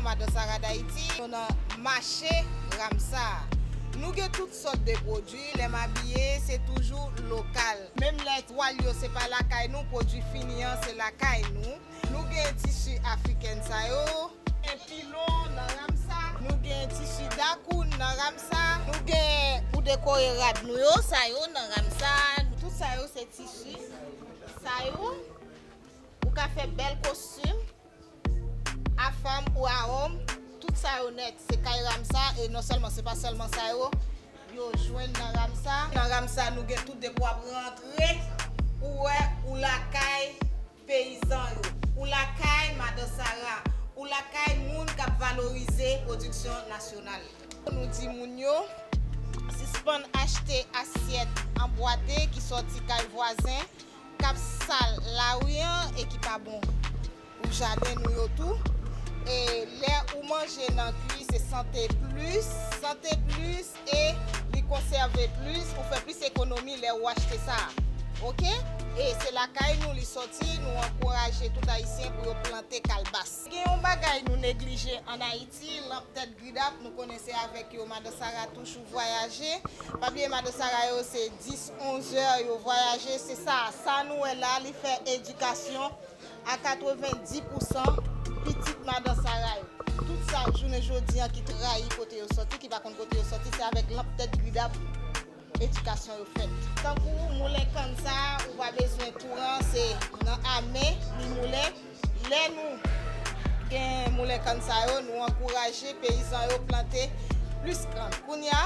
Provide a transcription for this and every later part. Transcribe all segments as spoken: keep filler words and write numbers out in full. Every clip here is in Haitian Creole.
Madan Sara Dayiti, nou nan mache Ramsa. Nou gen tout sòt de pwodui, lè m abiye, se toujou lokal. Menm lè twal yo se pa lakay nou, pwodui fini an se lakay nou. Nou gen tisi afriken sa yo, gen pilon nan Ramsa, nou gen tisi dakoun nan Ramsa, nou gen pou dekore rad nou yo, sa yo nan Ramsa. Tout sa yo se tisi. Sa yo, ou ka fè bèl kostim, a fanm ou a òm, tout sa yo nèt, se kay Ramsa, e non sèlman, se pa sèlman sa yo, yo jwenn nan Ramsa. Nan Ramsa, nou gen tout depi w ap rantre, ou wè, ou lakay peyizan yo, ou lakay Madan Sara, ou lakay moun k ap valorize pwodiksyon nasyonal. Nou di moun yo, sispann achte asyèt anbwate ki sòti kay vwazen, k ap sal lari an e ki pa bon pou jaden nou yo tou. E lè ou manje nan kwi, se sante plis, sante plis, e li konsève plis, ou fè plis ekonomi lè ou achte sa. Oke? E se lakay nou li sòti, nou ankouraje tout Ayisyen pou yo plante kalbas. Gen yon bagay nou neglije ann Ayiti, lanp tèt gridap, nou konnen se avèk yo Madan Sara toujou vwayaje. Pa bliye Madan Sara yo se dis, onz è yo vwayaje, se sa. Sa nou wè la, li fè edikasyon a katrevenndis pousan pitit Madan Sara yo. Tout sa, jounen jodi an, ki trayi kote yo sòti, ki pa konn kote yo sòti, se avèk lanp tèt gridap edikasyon yo fèt. Tankou moulen kann sa, ou pa bezwen kouran, se nan amen li moulen. Lè nou gen moulen kann sa yo, nou ankouraje peyizan yo plante plis kann. Kounye a,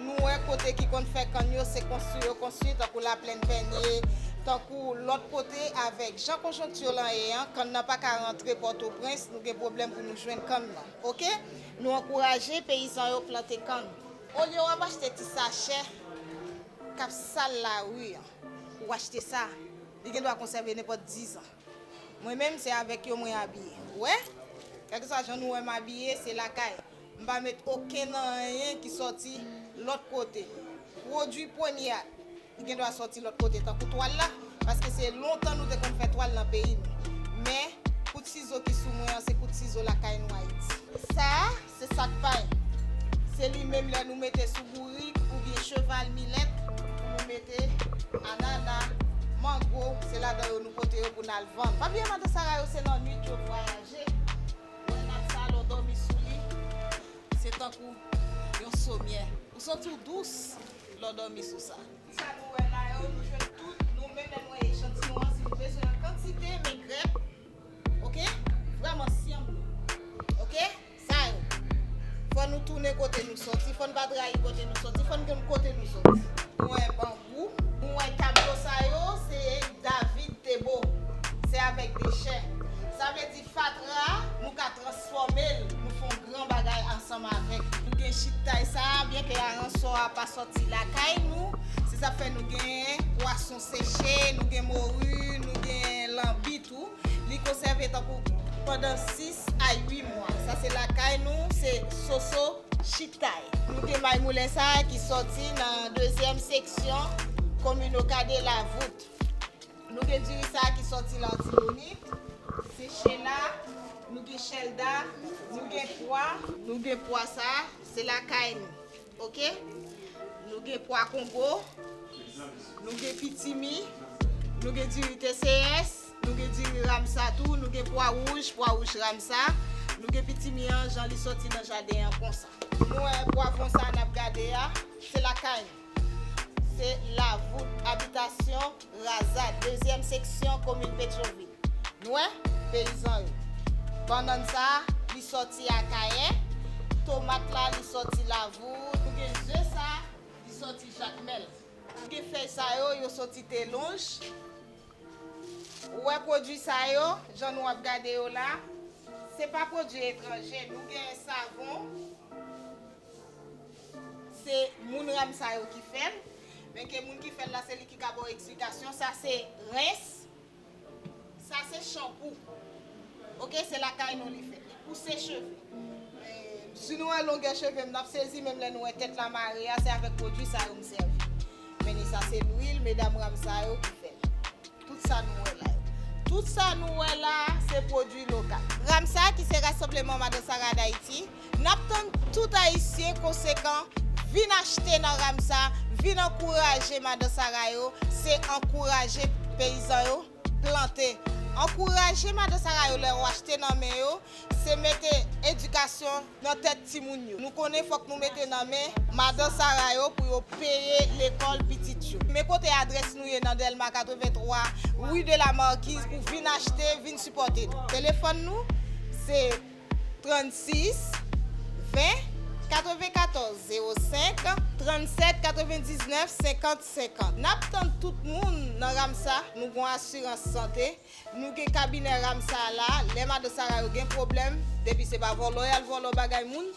nou wè kote ki konn fè kann yo, se konstwi yo konstwi, tankou Laplèn Pènye, tankou lòt kote, avèk jan konjonkti lan ye an, kann nan pa ka rantre Pòtoprens, nou gen pwoblèm pou nou jwenn kann nan. Oke? Nou ankouraje peyizan yo plante kann. Olye w ap achte ti sachè k ap sal lari an, ou achte sa, li gen dwa konsève nenpòt diz an. Mwen menm, se avèk yo mwen abiye. Ou wè? Kèlkeswa jan nou wè m abiye, se lakay. M pa met okenn anyen ki sòti lòt kote. Pwodui premye a, li gen dwa sòti lòt kote, tankou twal la, paske se lontan nou te konn fè twal nan peyi nou. Men, kout sizo ki sou mwen an, se kout sizo lakay nou Ayiti. Sa a, se sak pay. Se li menm lè nou mete sou bourik oubyen cheval milèt, pou nou mete anana, mango, se ladan yo nou pote yo pou n al vann. Pa bliye Madan Sara yo, se nan nwit yo vwayaje. Lè n ap sa, lè w dòmi sou li, se tankou yon somyè. Ou santi w dous lè w dòmi sou sa. Sa nou wè la yo, nou jwenn tout, nou menm lè nou wè echantiyon an, si nou bezwen an kantite, men grèp, oke? Vrèman, si an blo. Oke? Sa yo. Fò nou tounen kote nou sòti, fò n pa trayi kote nou sòti, fò n konn kote nou sòti. Nou wè banbou, nou wè tablo sa yo, se David Thébault. Se avèk dechè. Sa vle di fatra, nou ka transfòme l, nou fè yon gran bagay ansanm avèk li. Nou gen chitay sa a, byenke aransò a pa sòti lakay nou, se sa k fè nou gen pwason seche, nou gen mori, nou gen lanbi tou. Li konsève tankou pandan sis a uit mwa. Sa se lakay nou, se soso chitay. Nou gen may moulen sa a ki sòti nan dezyèm seksyon komin Okade Lavout. Nou gen diri sa a ki sòti Latibonit, se Chela, nou gen Chèlda, nou gen pwa, nou gen pwa sa a, se lakay nou. Oke? Nou gen pwa Kongo, nou gen pitimi, nou gen diri T C S, nou gen diri Ramsa tou, nou gen pwa wouj, pwa wouj Ramsa, nou gen pitimi an, jan li sòti nan jaden an konsa. Nou wè pwavwon sa n ap gade a, se lakay nou. Se Lavout, abitasyon Raza, dezyèm seksyon, komin Petyonvil. Nou wè, peyizan yo. Bannann sa, li sòti Akayè. Tomat la, li sòti Lavout. Nou gen ze sa, li sòti Jakmèl. Nou gen fèy sa yo, yo sòti Telonj. Ou wè pwodui sa yo, jan nou ap gade yo la, se pa pwodui etranje. Nou gen savon, se moun Ramsa yo ki fè l. Men ke moun ki fè l la, se li ki ka ba w eksplikasyon. Sa se rens. Sa se chanpou. Oke, se lakay nou li fèt. Li pouse cheve. E, si nou wè longè cheve m, n ap sezi menm lè nou wè tèt la mare a, se avèk pwodui sa yo m sèvi. Men ni sa se lwil, medam Ramsa yo ki fè l. Tout sa nou wè la yo. Tout sa nou wè la, Se pwodui lokal. Ramsa, ki se Rasanbleman Madan Sara Dayiti, n ap tann tout Ayisyen konsekan vin achte nan Ramsa, vin ankouraje Madan Sara yo, se ankouraje peyizan yo plante. Ankouraje Madan Sara yo lè w achte nan men yo, se mete edikasyon nan tèt timoun yo. Nou konnen fòk nou mete nan men Madan Sara yo pou yo peye lekòl pitit yo. Men kote adrès nou ye nan Dèlma katrevenntwa, ri de la Marquise, pou vin achte, vin sipòte nou. Telefòn nou, se trannsis ven katrevenkatòz zewo senk, trannsèt katrevendiznèf senkant senkant. N ap tann tout moun nan Ramsa, nou gon asirans sante, nou gen kabinè Ramsa la, lè Madan Sara yo gen pwoblèm, depi se pa vòlò y al vòlò bagay moun,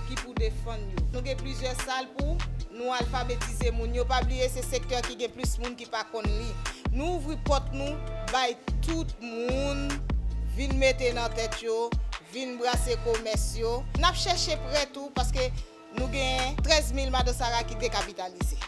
ki pou defann yo. Nou gen plizyè sal pou nou alfabetize moun yo. Pa bliye se sektè ki gen plis moun ki pa konn li. Nou ouvri pòt nou bay tout moun vin mete nan tèt yo, vin brase komès yo. N ap chèche prè tou paske nou gen trèz mil Madan Sara ki dekapitalize.